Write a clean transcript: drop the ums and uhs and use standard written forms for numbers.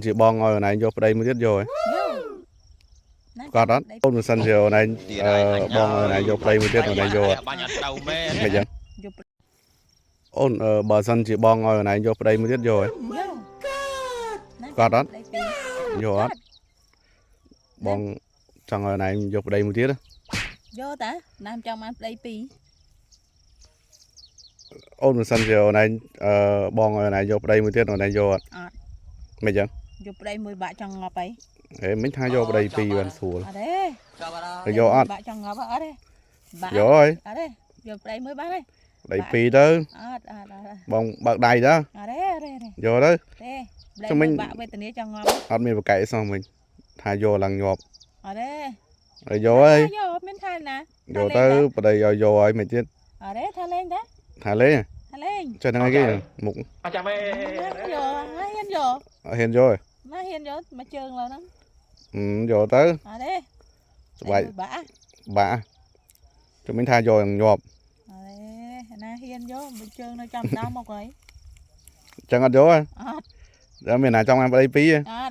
ជាបងឲ្យអូនឯងយកប្តីមួយទៀតយកហ៎ យកណា គាត់អត់អូនមិនសិនជាអូនឯងអឺបងឲ្យអូនឯងយកប្តីមួយទៀតអូនឯងយកអត់ បាញ់អត់ត្រូវមែន មិនចឹង យក អូនអឺបើសិនជាបងឲ្យអូនឯងយកប្តីមួយទៀតយកហ៎ យកណា គាត់អត់ ប្តីពីរ យកអត់បងចង់ឲ្យអូនឯងយកប្តីមួយទៀត យកតាណាមចង់បានប្តីពីរ អូនមិនសិនជាអូនឯងអឺបងឲ្យអូនឯងយកប្តីមួយទៀតអូនឯងយកអត់ អត់ មិនចឹង យកប្តីមួយបាក់ចង់ងាប់អី ហេមិនថាយកប្តីពីរបានស្រួល អត់ទេ ចាប់អត់ ទៅយកអត់ បាក់ចង់ងាប់អត់ទេបាក់ យកហើយ អត់ទេយកប្តីមួយបានទេ ប្តីពីរទៅ អត់អត់អត់ បងបើកដៃទៅ អត់ទេអត់ទេអត់ទេ យកទៅ ទេប្តី ចាំមិញ មួយបាក់វេទនាចង់ងាប់ អត់មានបកែសោះមិញថាយកឡើងញាប់ អត់ទេ ហើយយកហើយ យកអត់មានថាណា យកទៅប្តីឲ្យយកហើយមិនទៀត អត់ទេថាលេងតា ថាលេង ថាលេង ចេះហ្នឹងឯងគេមុខ អត់ចាំទេ យកហើយហ៊ានយក អត់ហ៊ានយកទេ ណាហ៊ានយកមកជើងឡើយហ្នឹង អឺយកទៅ អត់ទេ ស្បែក បាក់ បាក់ចាំមិញថាយកយ៉ាងញាប់ អត់ទេណាហ៊ានយកមកជើងនៅចំដើមមកហើយ ចឹងអត់យកទេ អត់ តែមានណាចង់បានប្តីពីរទេ អ